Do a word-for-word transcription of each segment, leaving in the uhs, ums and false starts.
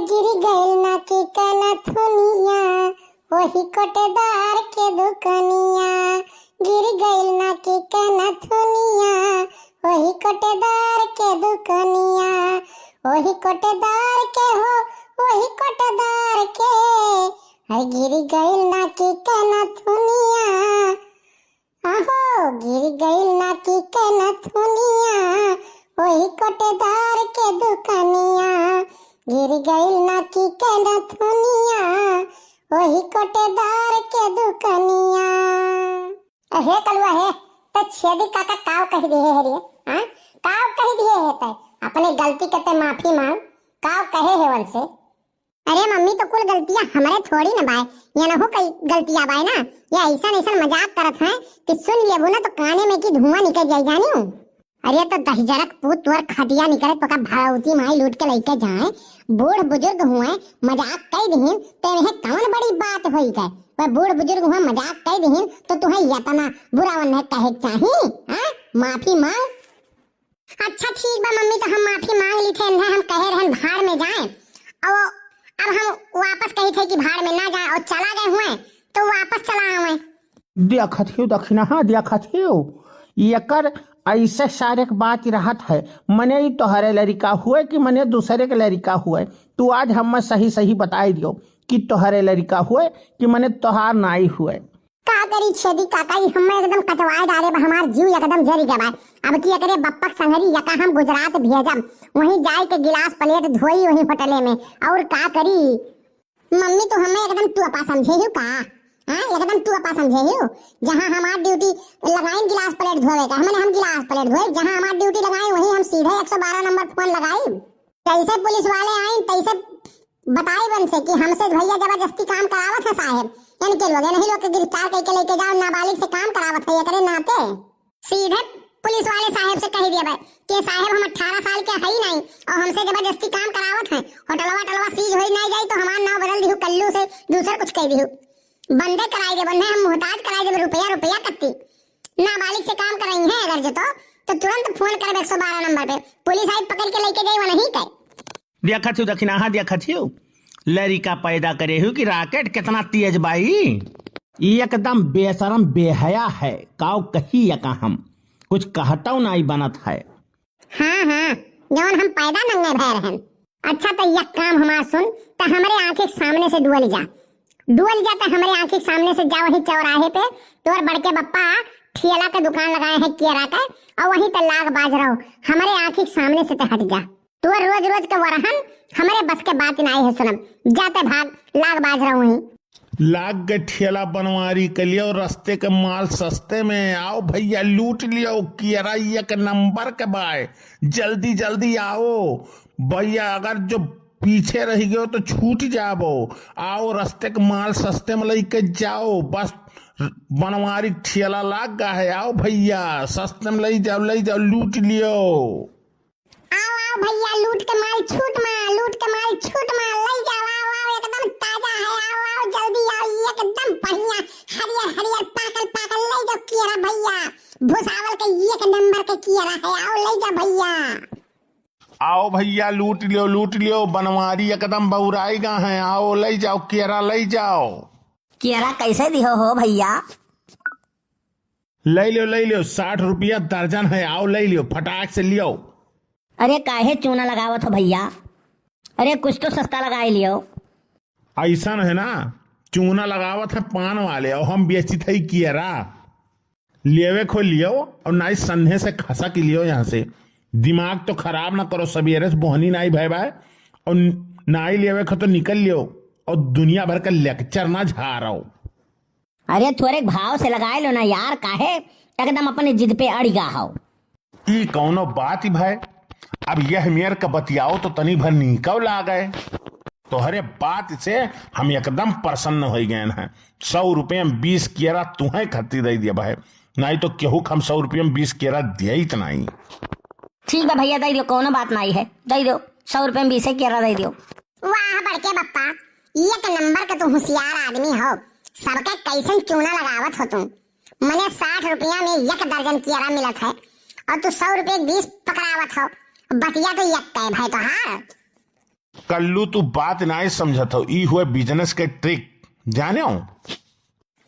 गिर गइल नाकी के नथुनिया, ओही कोटेदार के दुकनिया। गिर गइल नाकी के नथुनिया, ओही कोटेदार के दुकनिया। ओही कोटेदार के हो, ओही कोटेदार के। अरे गिर गइल नाकी के नथुनिया, आहो, गिर गइल नाकी के नथुनिया, ओही कोटेदार के दुकनिया। गिर गइल नाकी के नथुनिया, ओही कोटेदार के दुकनिया। अहे कलुआ हे, त छेदी काका काव कहि दिहे हे रे? हाँ? काव कहि दिहे हे तै? अपने गलती के तै माफी मांग। काव कहे हे वनसे? अरे मम्मी, तो कुल गलतियाँ हमरे थोड़ी न बाय, यनहू कई गलतियाँ बाय ना। ये ऐसन ऐसन मजाक करत हैं कि सुन लेबू ना तो काने में की धुआं निकल जाई, जानियो। अरे तो दहिजरक पूत, तोर खटिया निकरे तोका भगवती माई लूट के लइके जाए। बूढ़ बुजुर्ग हुए, मजाक कई दिहिन, ते में कौन बड़ी बात होई गए? वह बूढ़ बुजुर्ग हुए, मजाक कई दिहिन तो तुहे यतना बुरा वन्हे कहे के चाही? हाँ, माफी मांग। अच्छा ठीक बा मम्मी, तो हम माफी मांग ली थे, इन्हें हम कहे रहन भाड़ में जाए, और अब हम वापस कही थे कि भाड़ में ना जाए, और चला गए हुए तो वापस चला आवे। देखत हियो दखिनहा, देखत हियो, एकर ऐसे सारे के बात रहत है, मने ई तोहरे लड़िका हुए कि मने दूसरे के लड़िका हुए। तू आज हमें सही सही बताई दियो कि तोहरे लड़िका हुए कि मने तोहार नाई हुए। का करी छेदी काका, ई हम्मे एकदम कचवाए डारे बा, हमार जीव एकदम जरि गवा बा। अब की एकरे बप्पक संगरी यका हम गुजरात भेजब, वहीं जाए के गिलास प्लेट धोई वहीं होटले में, और का करी? मम्मी, तू हम्मे एकदम टोपा समझे हियो का? हाँ, एकदम टोपा समझे हियो। जहाँ हमार ड्यूटी लगाइन गिलास प्लेट धोवे का, हमने हम गिलास प्लेट धोए, जहाँ हमार ड्यूटी लगाइन वहीं हम सीधे एक सौ बारह नंबर फोन लगाई। जैसे पुलिस वाले आइन, तैसे बताई वनसे कि हमसे भैया जबरदस्ती काम करावत है साहेब, इनके लोग, इन्हीं लोग के गिरफ्तार करके लेके जाओ, नाबालिग से काम करावत है एकरे नाते। सीधे पुलिस वाले साहेब से कहि देबे कि साहेब हम अठारह साल के हई नहीं और हमसे जबरदस्ती काम करावत हैं, होटलवा टलवा सीज होई नहीं जाई तो हमार नाव बदल दिहु, कल्लू से दूसर कुछ कह दिहु, बंदे कराई देबे, उन्हें हम मोहताज कराई देबे रुपया रुपया कत्ती। नाबालिग से काम कराई है अगर जो तो, तो तुरंत फोन करबे एक सौ बारह नंबर पे, पुलिस आई पकड़ के लेके जाई वनहीं के। देखत हियो दखिनहा, देखत हियो, लड़िका पैदा करे हियो कि राकेट कितना तेज बाई। ई एकदम बेशरम बेहया है, काव कही यका हम, कुछ कहतौ नाई बनत है। हाँ, हाँ, जौन हम पैदा नंगे भय रहन। अच्छा, तो यक काम हमार सुन, तो हमरे आँखी के सामने से डुअल जा, डुअल जा, तो हमरे आँखी के सामने से जा, वहीं चौराहे पे तोर बड़के बप्पा ठेला के दुकान लगाए हैं केरा के, और वहीं पे लाग बाज रहो, हमरे आँखी के सामने से तो हट जा। तोर रोज रोज के वरहन हमरे बस के बात नाई है सुनब। जाते भाग, लाग बाज रहो वहीं। लाग गए ठेला बनवारी के लिए और रस्ते के माल सस्ते में। आओ भैया लूट लियो, केरा एक नंबर के बाय। जल्दी जल्दी आओ भैया, अगर जो पीछे रह गयो तो छूट जाबो। आओ रस्ते के माल सस्ते में लेके जाओ, बस बनवारी ठेला लाग गा है। आओ भैया सस्ते में ले जाओ, ले जाओ, लूट लियो। आओ, आओ भैया, लूट के माल छूट मा, लूट के माल छूट मा, लई जाओ, आओ, आओ, एकदम ताजा है, आओ, आओ, जल्दी आओ, एकदम बढ़िया, हरियर, हरियर, पाकल, पाकल, लई जाओ केरा भैया, भुसावल के एक नंबर के केरा है, आओ, लई जाओ भैया। आओ भैया, लूट लियो, लूट लियो, बनवारी एकदम बौराई गा है, आओ, लई जाओ, केरा लई जाओ। केरा कैसे दिहो हो भैया? लई लियो, लई लियो, साठ रुपया दर्जन है, आओ लई लियो, फटाक से लियो। अरे काहे चूना लगावत हो भैया? अरे कुछ तो सस्ता लगाई लियो। ऐसन है ना, चूना लगावत है पान वाले और हम बेचित है केरा। लेवे खो लियो और नाई सन्हे से खसा के लियो यहाँ से। दिमाग तो खराब ना करो, सवेरे से बोहनी नाई भय बाय और नाई लेवे खो तो निकल लियो और दुनिया भर का लेक्चर ना झारो। अरे थोरे भाव से लगाए लो ना यार, काहे एकदम अपने जिद पे अड़ गा हो। ई कौनो बात ही भाई, अब यह मेर का बतियाओ तो तनी भर नीकव लागे। तोहरे बात से हम एकदम प्रसन्न हो गए हैं। सौ रुपये में बीस केरा तुहें खत्ती दे दिया भाई, नहीं तो केहू के हम सौ रुपये में बीस केरा दियत नहीं। ठीक बा भैया, दे दियो, कौनो बात नहीं है, दे दियो, सौ रुपये में बीस केरा दे दियो। वाह बड़के बप्पा, एक नंबर के तू होशियार आदमी हो, सबके कैसन चूना लगावत हो तू। मने साठ रुपया में एक दर्जन केरा मिलत है और तू सौ रुपये के बीस पकड़ावत हो। बतिया तो एक तय भाई तोहार। कल्लू, तू बात नाई समझत हो, ई हुए business के trick, जाने हो?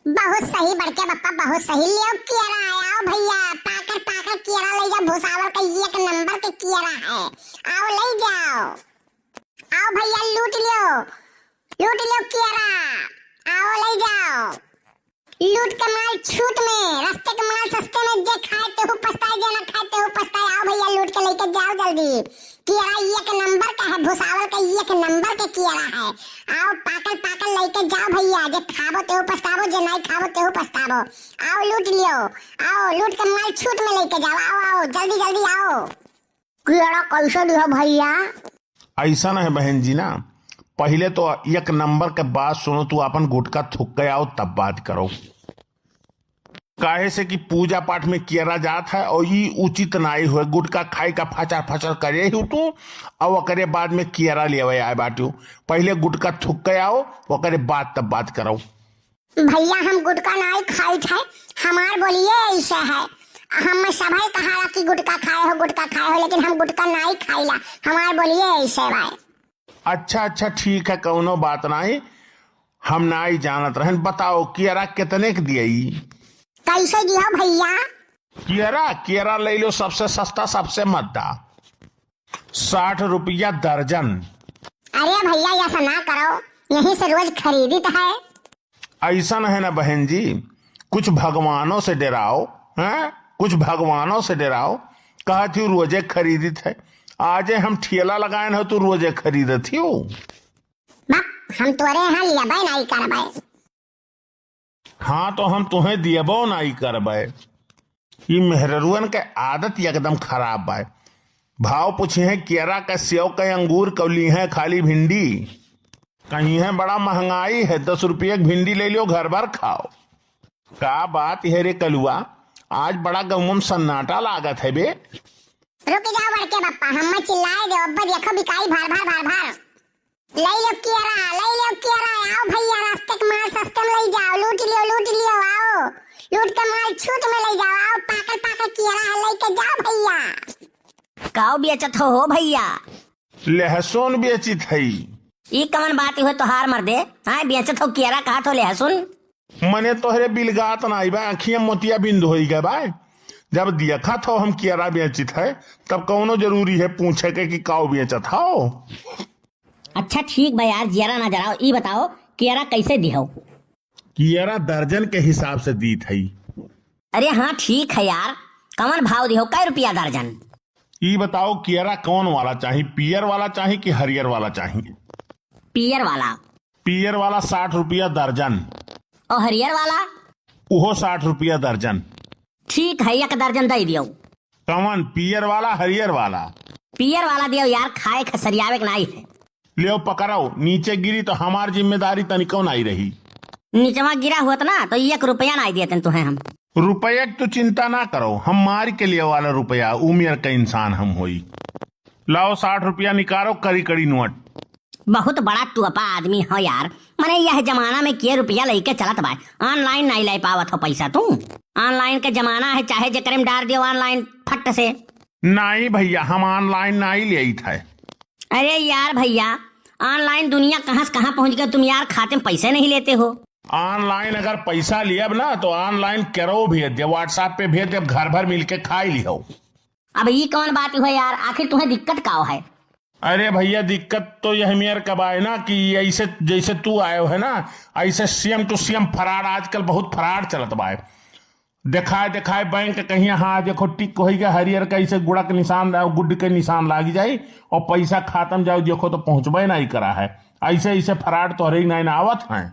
बहुत सही बड़के बप्पा, बहुत सही। लियो कियरा, आओ भैया, पाकल पाकल कियरा ले जाओ, भुसावल का एक नंबर के कियरा है, आओ ले जाओ, आओ भैया लूट लियो, लूट लियो कियरा, आओ ले जाओ। लूट के माल छूट में, रस्ते के माल सस्ते में, जे खाए तेहू पछताए, जे ना खाए तेहू पछताए। आओ भैया लूट के लेके जाओ जल्दी। कियरा एक नंबर का है, भुसावल का एक नंबर के कियरा है। आओ पाकल पाकल लेके जाओ भैया, जे खाबो तेहू पछताबो, जे नाई खाबो तेहू पछताबो। आओ लूट लियो, आओ लूट के माल छूट में लेके जाओ, आओ आओ जल्दी जल्दी आओ। कियरा कैसे दिहो भैया? ऐसा ना है बहन जी ना, पहिले तो एक नंबर के बात सुनो, तू अपन गुटका थूक के आओ तब बात करो। काहे से कि पूजा पाठ में कियरा जात है और ई उचित नाई होए, गुटका खाई का फचर फचर करे ही तू और ओकरे बाद में कियरा लेवे आए बाटू। पहिले गुटका थूक के आओ, ओकरे बाद तब बात करो। भैया हम गुटका नाई खाइत है, हमार बोलिए ऐसे है, हम सभे कहाला कि गुटका खाए हो, गुटका खाए हो, लेकिन हम गुटका नाई खाइला, हमार बोलिए ऐसे भाई। अच्छा अच्छा ठीक है, कौनो बात नाई, हम नाई जानत रहन। बताओ कियरा कितने के दियई? कैसे दियो भैया? कियरा, कियरा ले लो सबसे सस्ता, सबसे मद्दा, साठ रुपया दर्जन। अरे भैया ऐसा ना करो, यहीं से रोज खरीदित है। ऐसा है ना बहन जी, कुछ भगवानों से डराओ, हैं? कुछ भगवानों से डराओ। कहत ही रोजे खरीदित है, आजे हम ठेला लगाए हो तू रोजे खरीदत ही। बक, हम तोरे यहाँ लेबे नहीं करबे। हाँ तो हम तुहें दियबो नाई करबे। ई मेहररुअन के आदत एकदम खराब बा। भाव पूछिहे कियरा के, सेव के, अंगूर के, लीहे खाली भिंडी। कहिहे बड़ा महंगाई है, दस रुपये के भिंडी ले लियो, घर भर खाओ। का बात है रे कलुआ, आज बड़ा गौवा में सन्नाटा लागत है बे। रुक जाओ बड़के बप्पा, हम्मे चिल्लाए दे, अब्बा देखो बिकाई भर भर भर भर। ले लो कियरा, ले लो कियरा, आओ भैया, रास्ते के माल सस्ते में ले जाओ, लूट लियो, लूट लियो, आओ, लूट के माल छूट में ले जाओ, आओ, पाकल पाकल कियरा है, लेके जाओ भैया। काऊ बेचत हो, हो भैया? लहसुन बेचित हई। ई कवन बात हुए तोहार मर्दे? हाँ, बेचत हो कियरा, कहत हो लहसुन? मने तोहरे बिलगात नाई बा, आँखिया मोतिया बिंद होई गए बा। जब देखत हो हम कियरा बेचित है, तब कौनो जरूरी है पूछे के कि काऊ बेचत हो? अच्छा ठीक बा यार, जियरा ना जराओ, ई बताओ कियरा कैसे दिहो? कियरा दर्जन के हिसाब से दीत हई। अरे हाँ ठीक है यार, कवन भाव दिहो, कै रुपया दर्जन? ई बताओ कियरा कौन वाला चाही, पियर वाला चाही कि हरियर वाला चाही? पियर वाला। पियर वाला साठ रुपया दर्जन। और हरियर वाला? उहो साठ रुपया दर्जन। ठीक है, एक दर्जन दे दियो। कवन, पियर वाला, हरियर वाला? पियर वाला दियो यार, खाए खसरियावे के नाई है। लियो पकड़ो, नीचे गिरी तो हमार जिम्मेदारी तनिको नाई रही। निचवा गिरा हुआ ना तो एक रुपया नाई देते तुहे हम। रुपया के तू चिंता ना करो, हम मार के लिए वाला रुपया, उमियर का इंसान हम होई। लाओ साठ रुपया निकालो, कड़ी कड़ी नोट। बहुत बड़ा टुअपा आदमी हो यार, मने यह जमाना में के रुपया लेके चलत बा, online नाई ले पावत हो पैसा तू। Online के जमाना है, चाहे जेकरे में डार दियो online फट से। नाई भैया, हम online नाई लेइत है। अरे यार भैया, online दुनिया कहाँ से कहाँ पहुँच गया तुम यार, खाते में पैसे नहीं लेते हो। Online अगर पैसा लियब ना तो online केरो भेज दे, WhatsApp पे भेज दे, घर भर मिलके खाई लिहो। अब ई कौन बात हुआ यार, आखिर तुम्हें दिक्कत का है? अरे भैया, दिक्कत तो यह मेर का बाय ना कि ऐसे जैसे तू आयो है ना, ऐसे same to same fraud, आजकल बहुत fraud चलत बाय। दिखाए दिखाए बैंक कहिया, हाँ देखो टिक होई गया, हरियर का ऐसे गुड़ा के निशान, गुड के निशान लागी जाई और पैसा खातम जाओ, देखो तो पहुँचबे नहीं करा है। ऐसे ऐसे fraud तोहरे ही नहीं ना आवत हैं।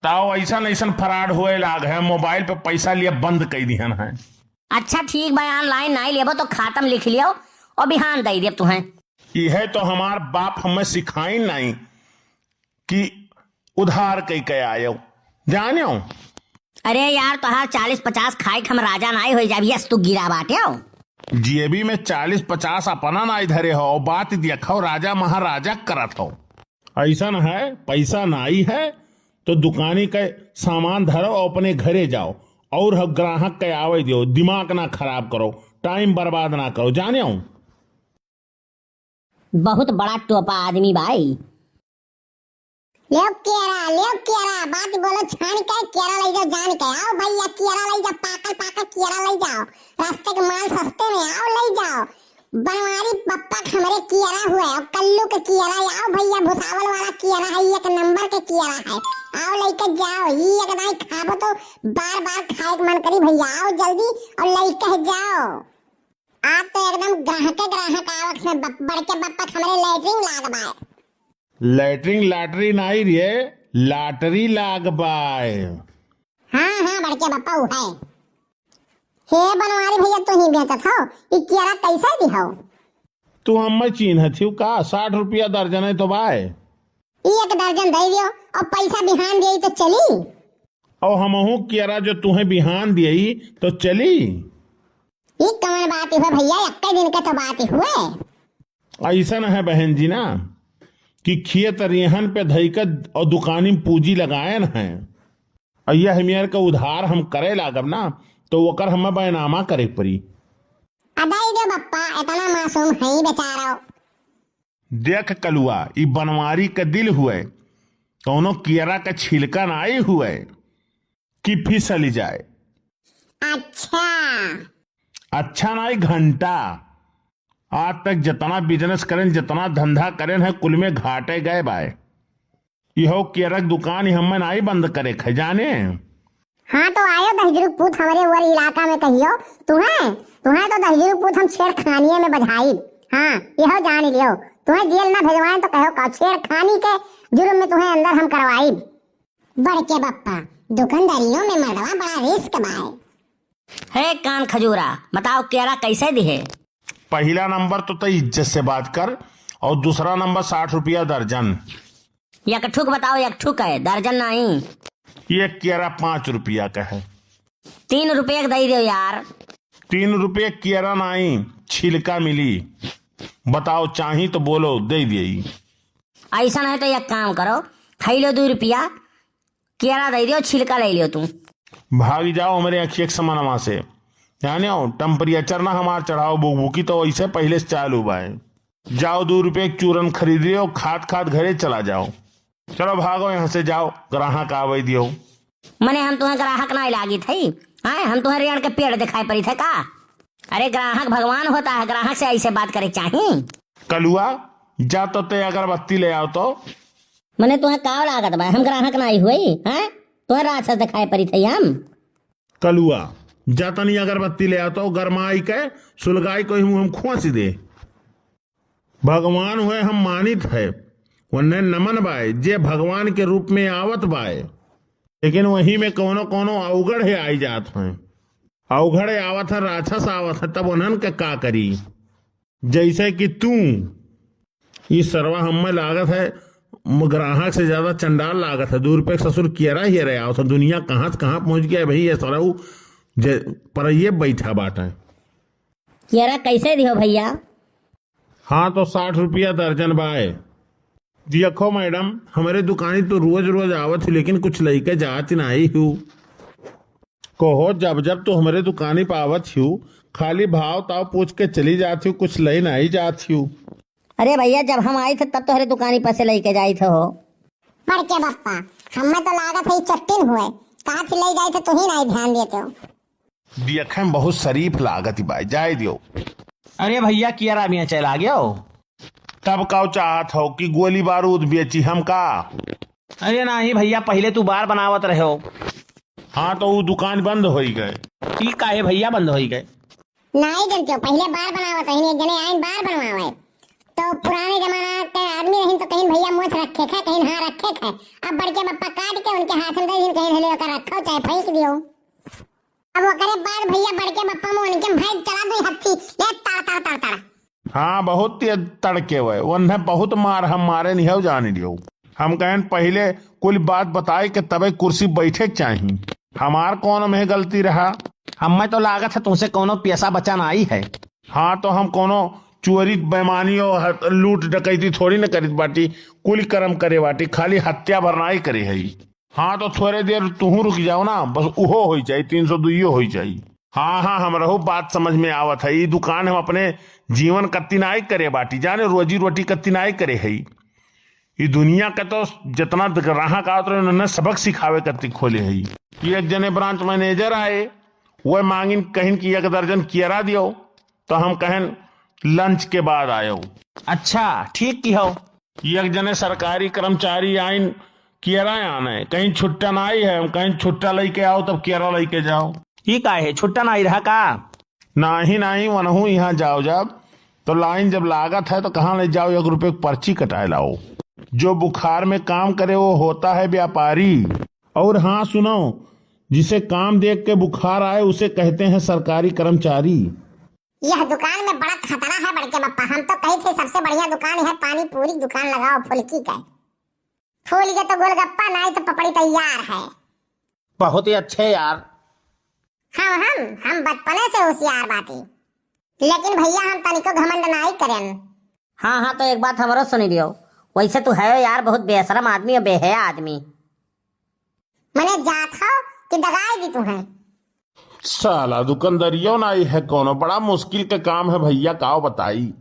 ताओ ऐसन ऐसन fraud होए लाग है, मोबाइल पे पैसा लिए बंद कर दिहन है। अच्छा ठीक बा, online नाई लेबो तो खातम लिख लियो और बिहान दे देब तुहें। इहे तो हमार बाप हमें सिखाइन नाई कि उधार कई के आयो, जान्यो। अरे यार, तोहार चालीस पचास खाई के हम राजा नाई होई जाब, यस तू गिरा बाट्यो। जेबी में चालीस पचास अपना नाई धरे हो, बात देखो राजा महाराजा करत हो। ऐसन है, पैसा नाई है तो दुकानी के सामान धरो, अपने घरे जाओ और ह-, ग्राहक के आवे दियो। दिमाग ना खराब करो, time बर्बाद ना करो, जान्यो। बहुत बड़ा टोपा आदमी बाई। लेव केरा, लेव केरा, बात बोलो छान के, केरा लई जाओ जान के। आओ भैया, केरा लई जाओ, पाकल पाकल केरा लई जाओ। रास्ते के माल सस्ते में, आओ लई जाओ। बनवारी बप्पा के हमरे केरा हुए, और कल्लू के केरा, आओ भैया, भुसावल वाला केरा है, एक नंबर के केरा है। आओ लइके जाओ, ई एक दाई खाबो तो बार बार खाए के मन करी भैया। आओ जल्दी और लइके जाओ। आज तो एकदम ग्राहके ग्राहक आवत है, बप-, बड़के बप्पा के हमरे लैट्रिन लाग बाय। लैट्रिन लाटरी नाई रे, लाटरी लाग बाय। हाँ, हाँ, बड़के बप्पा उ है। हे बनवारी भैया, तू ही बेचत हो, ई केरा कैसे दिहो? तू हम्मे चीन्हत हिउ का? साठ रुपया दर्जन है तो बाय। ई एक दर्जन दे दियो, और पैसा बिहान दिए तो चली। और हमहू केरा जो तुहे बिहान दिए तो चली। ई कवन बात हुए भैया, एक्के दिन के तो बात हुए। ऐसन है बहन जी ना कि खेत रेहन पे धइके और दुकानी में पूंजी लगायन है, और यह मेर के उधार हम करे लागब ना, तो ओकर हमें बैनामा करे के पड़ी। अदाई दे बप्पा, इतना मासूम है बेचारा। देख कलुआ, ई बनवारी के दिल हुए, कौनो केरा के छिलका नाई हुए कि फिसली जाए। अच्छा। अच्छा नाई घंटा। आज तक जितना बिजनेस करेन, जितना धंधा करेन है, कुल में घाटे गए बाय। इहो केरा के दुकान ही हमें नाई बंद करे खे जाने। हाँ तो आयो दहिजरू पूत हमरे उर इलाका में कहियो, तुहे, तुहे तो दहिजरू पूत हम छेड़खानिये में बझाइब। हाँ, इहो जान लियो, तुहे जेल ना भेजवाएं तो कहो का छेड़खानी के जुर्म में तुहे अंदर हम करवाइब। बड़के बप्पा, दुकानदारियों में मर्दवा बड़ा रिस्क बाय। हे कान खजूरा, बताओ केरा कैसे दिहे? पहिला नंबर तो तय इज्जत से बात कर, और दूसरा नंबर साठ रुपया दर्जन। एक ठुक बताओ, एक ठुक है, दर्जन नहीं। एक केरा पाँच रुपया का है। तीन रुपये का दे दो यार। तीन रुपये केरा नहीं, छिलका मिली। बताओ चाही तो बोलो, दे दिए। ऐसा नहीं तो एक काम करो, खाई लो दो रुपया, केरा दे दियो, छिलका ले लियो तू। भाग जाओ हमरे अखिया के समनवा से। जाने हो, टेम्परेचर ना हमार चढ़ाओ बुकबुकी तो ऐसे पहले से चालू बाय। जाओ दो रुपये के चूरन खरीद लियो, खात खात घरे चला जाओ। चलो भागो यहाँ से, जाओ, ग्राहक आवे दियो। मने हम तुहें ग्राहक ना लागित है, हैं? हम तुहें रेण के पेड़ दिखाई पड़ी थे का? अरे ग्राहक भगवान होता है, ग्राहक से ऐसे बात करे चाही। कलुआ, जा तो ते अगरबत्ती ले आओ तो। मने तुहें काव लागत बा, हम ग्राहक ना आई हुई, हैं? तुहें राक्षस दिखाई पड़ी थे हम। कलुआ, जा तनी अगरबत्ती ले आओ तो, गरमाई के सुलगाई कोई मुँह हम खोस दे। भगवान हुए हम मानित है, उन्हें नमन बाय, जे भगवान के रूप में आवत बाय, लेकिन वही में कौनो कौनो अवगढ़ है आई जात हैं। अवगढ़ आवत है, राक्षस आवत है, तब उन्हन के का करी? जैसे कि तू, ई सरवा हमें लागत है, म-, ग्राहक से ज्यादा चंडाल लागत है। दू रुपये के ससुर केरा हेरे आवत है, दुनिया कहाँ से कहाँ पहुँच गया है भाई, ये सरऊ जे, पर ये बैठा बाटे। केरा कैसे दिहो भैया? हाँ, तो साठ रुपया दर्जन बाय। देखो मैडम, हमरे दुकानी तो रोज रोज आवत ही, लेकिन कुछ लइके जात नाई हू। कहो, जब जब तो हमरे दुकानी पे आवत हू, खाली भाव ताव पूछ के चली जात हू, कुछ लई नाई जात हू। अरे भैया, जब हम आई थे तब तोहरे दुकानी पर से लइके जाई थे हो। बड़के बप्पा, हमें तो लागत है चट्टिन हुए, कहा थी ले जाई थे, तू ही नाई ध्यान देते हो। देखे में बहुत शरीफ लागत ही बाय, जाए दियो। अरे भैया, केरा बेचे लाग गयो। तब का चाहत हो कि गोली बारूद बेची हम का? अरे नाही भैया, पहिले तू बार बनावत रहो। हाँ, तो वो दुकान बंद होई गए। ई काहे भैया बंद होई गए? नाही जनते हो, पहिले बार बनावत रहिन, एक जने आइन बार बनवावे। तो पुराने जमाना के आदमी रहिन तो कहिन भैया मोछ रखे थे, कहिन हाँ रखे थे। अब बड़के बप्पा काट के उनके हाथ में दे दिन, कहिन हले ओकर रखो चाहे फेंक दियो। अब ओकरे बाद भैया बड़के बप्पा में उनके भाई चला दो हत्थी, ले तड़ तड़ तड़ तड़। हाँ, बहुत तेज तड़के हुए, उन्हें बहुत मार हम मारे नहीं हो जाने दियो। हम कहेन पहिले कुल बात बताए के तबे कुर्सी बैठे के चाही। हमार कौन में गलती रहा? हमें तो लागत है तुमसे कोनो पैसा बचा ना आई है। हाँ, तो हम कोनो चोरी, बेईमानी और ह-, लूट डकैती थोड़ी न करित बाटी, कुल कर्म करे बाटी, खाली हत्या भर नाई करे हई। हाँ, तो थोड़े देर तुहू रुक जाओ ना, बस उहो होई जाई, तीन सौ दुइयो होई जाई। हाँ, हाँ, हमरहू बात समझ में आवत है। ई दुकान हम अपने जीवन कत्ती नाई करे बाटी, जाने रोजी रोटी कत्ती नाई करे है। ई दुनिया के तो जितना ग्राहक आवत रहे, उन्होंने सबक सिखावे कत्ती खोले है। ई एक जने branch manager आए, वह मांगिन कहिन कि एक दर्जन केरा दियो, तो हम कहन lunch के बाद आयो। अच्छा, ठीक किहो। ई एक जने सरकारी कर्मचारी आइन केरा आने, कहिन छुट्टा नाई है, हम कहिन छुट्टा लइके आओ तब केरा लइके जाओ। ई का है, छुट्टा नाई रहा का? नाही, नाही, वनहू यहाँ जाओ जब, तो line जब लागत है तो कहाँ ले जाओ, एक रुपये की पर्ची कटाए लाओ। जो बुखार में काम करे वो होता है व्यापारी। और हाँ सुनो, जिसे काम देख के बुखार आए उसे कहते हैं सरकारी कर्मचारी। यह दुकान में बड़ा खतरा है बड़के बप्पा, हम तो कही थे सबसे बढ़िया दुकान है पानी पूरी दुकान लगाओ फुल्की का। फूल के तो गोलगप्पा नाई तो पपड़ी तैयार है। बहुत ही अच्छे यार। हम हम हम बचपने से होशियार बाटी, लेकिन भैया हम तनिको घमंड नाई करेन। हाँ हाँ, तो एक बात हमरो सुनी लियो, वैसे तू है यार बहुत बेशरम आदमी और बेहया आदमी। मने जात हो कि दगाई दी तू है? साला दुकानदारियों नाई है कोनो, बड़ा मुश्किल के काम है भैया, काव बताई।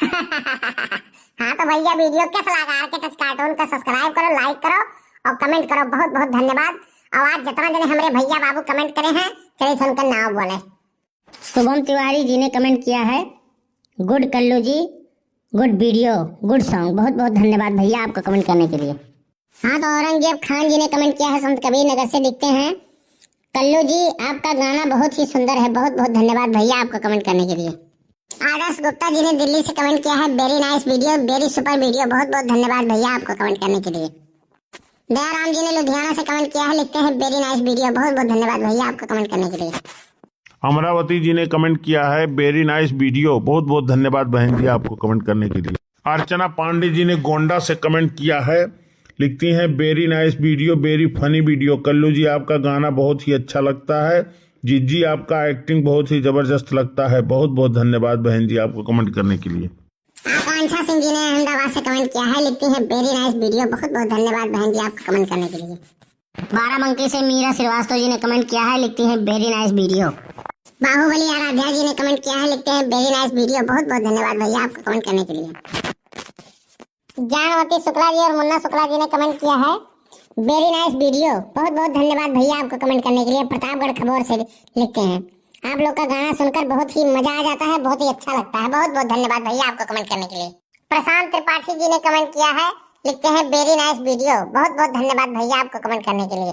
हाँ तो भैया वीडियो कैसा लगा? आर के टच कार्टून का subscribe करो, like करो और comment करो। बहुत बहुत धन्यवाद। और आज जितना जने हमरे भैया बाबू comment करे हैं, चलिए थे उनका नाम बोले। शुभम तिवारी जी ने comment किया है, good कल्लू जी, good video, good song। बहुत बहुत धन्यवाद भैया आपका comment करने के लिए। हाँ तो औरंगजेब खान जी ने comment किया है, संत कबीर नगर से लिखते हैं, कल्लू जी आपका गाना बहुत ही सुंदर है। बहुत बहुत धन्यवाद भैया आपका comment करने के लिए। आदर्श गुप्ता जी ने दिल्ली से comment किया है, very nice video, very super video। बहुत बहुत धन्यवाद भैया आपका comment करने के लिए। दयाराम जी ने लुधियाना से comment किया है, लिखते हैं very nice video। बहुत बहुत धन्यवाद भैया आपका comment करने के लिए। अमरावती जी ने comment किया है, very nice video। बहुत बहुत धन्यवाद बहन जी आपको comment करने के लिए। अर्चना पांडे जी ने गोंडा से comment किया है, लिखती हैं, very nice video, very funny video। कल्लू जी आपका गाना बहुत ही अच्छा लगता है, जिज्जी आपका acting बहुत ही जबरदस्त लगता है। बहुत बहुत धन्यवाद बहन जी आपको comment करने के लिए। आकांक्षा सिंह जी ने अहमदाबाद से comment किया है, लिखती हैं, very nice video। बहुत बहुत धन्यवाद बहन जी आपका comment करने के लिए। बाराबंकी से मीरा श्रीवास्तव जी ने comment किया है, लिखती हैं, very nice video। बाहुबली आराध्या जी ने comment किया है, लिखते हैं, very nice video। बहुत बहुत धन्यवाद भैया आपका comment करने के लिए। ज्ञानवती शुक्ला जी और मुन्ना शुक्ला जी ने comment किया है, very nice video। बहुत बहुत धन्यवाद भैया आपको comment करने के लिए। प्रतापगढ़ खबौर से लिखते हैं, आप लोग का गाना सुनकर बहुत ही मजा आ जाता है, बहुत ही अच्छा लगता है। बहुत बहुत धन्यवाद भैया आपको comment करने के लिए। प्रशांत त्रिपाठी जी ने comment किया है, लिखते हैं, very nice video। बहुत बहुत धन्यवाद भैया आपको comment करने के लिए।